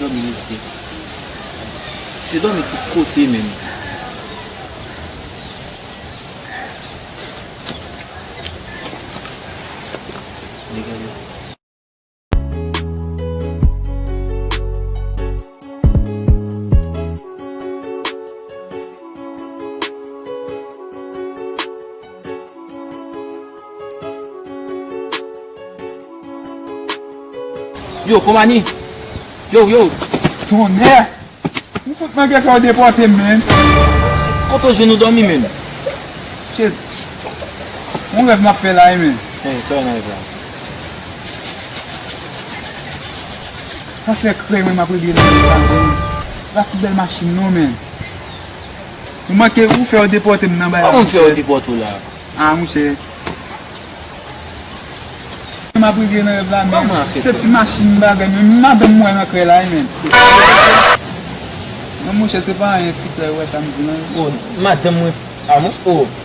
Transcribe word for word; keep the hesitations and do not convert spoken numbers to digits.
Dòmi mesye. Se dòmi tout kote menm. Degage. Yo, konpani. Yo, yo. Tonnè! Ou fout manke fè yo depòte m, menn. Kote w jwenn ou dòmi menm? Shit. Yon rèv m ap fè la wi, menn. Hey, sa w nan rèv la? Sa fè krèy mwen m ap regle nan rèv la, menn. Pa ti bèl machin non, menn. Ou manke ou fè yo depòte m nan bay la. Kòman m fè yo depòte w la? Ah, monchè. M ap regle nan rèv la, menn. Kòman afè sa? Se ti machin bagay, menn. Madanm mwen nan krèy la, wi, menn. Non, monchè, se pa anyen, ti krèy, ou wè sa m di la. Oh, madanm mwen. Ah, monchè, oh.